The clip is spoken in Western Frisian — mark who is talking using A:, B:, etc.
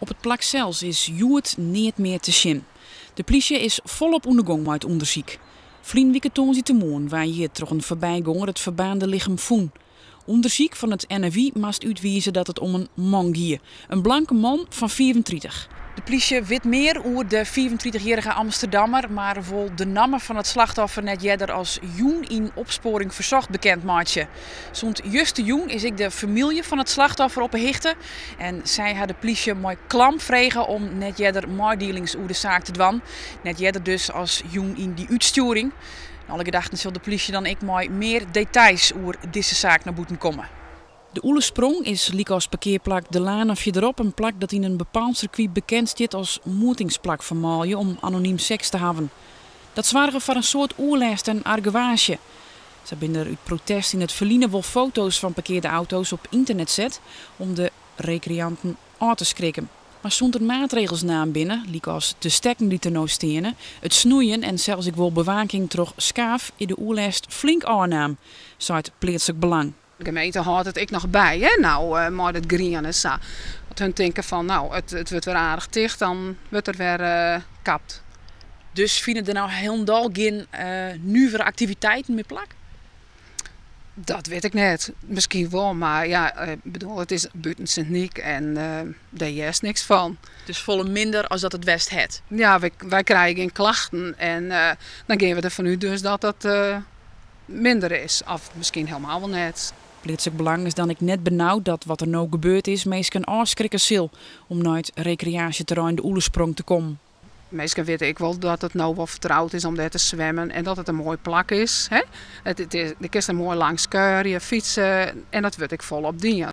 A: Op it plak sels is hjoed neat mear te sjen. De plysje is folop oan de gong mei it ûndersyk. Ferline wike tongersdeitemoarn waard hjir troch in foarbygonger it ferbaarnde lichem fûn. Ûndersyk fan it NFI moast útwize dat it om in man gie. In blanke man fan 35. De plysje wit mear oer de 35-jierrige Amsterdammer, mar wol de namme fan it slachtoffer net earder as jûn yn Opsporing Verzocht bekend meitsje. Sûnt justerjûn is ek de famylje fan it slachtoffer op 'e hichte en sy ha de plysje mei klam frege om net earder meidielings oer de saak te dwaan. Net earder dus as jûn yn dy útstjoering. Nei alle gedachten sil de plysje dan ek mei mear details oer dizze saak nei bûten komme. De Oelesprong is lykas parkearplak De Lanen fierderop in plak dat yn in bepaald sirkwy bekend stiet as moetingsplak foar manlju om anonym seks te hawwen. Dat soarge foar in soad oerlêst en argewaasje. Sa binne der út protest yn it ferline wol foto's fan parkearde auto's op ynternet set om de rekreanten ôf te skrikken. Mar sûnt der maatregels naam binne, lykas de stekken dy't der no steane, it snoeien en sels ek wol bewaking troch skaaf, is de oerlêst flink ôfnaam, seit Pleatslik Belang.
B: De gemeente hâldt it ek noch by, hè, no mei dat grien en sa. As hun tinke fan, no, it wurdt wer aardich ticht, dan wurdt der wer kapt.
A: Dus fine der no hielendal gjin nuvere aktiviteiten mear plak?
B: Dat wit ik net. Miskien wol, mar ja, bedoel, it is bûten Sint Nyk en dêr hearst niks fan.
A: Dus folle minder as dat it west hat?
B: Ja, wy krije gjin klachten en dan gean we derfan út dus dat dat minder is. Of miskien helemaal wol net.
A: Pleatslik Belang is dan ek net benaud dat wat der no gebeurd is minsken ôfskrikke sil om nei it rekreaasjeterrein De Oelesprong te kommen.
B: Minsken witte ek wol dat it no wol fertroud is om dêr te swimmen en dat it in moai plak is. Hè? It is, do kinst der moai langs kuierje, fytse en dat wurdt ek folop dien.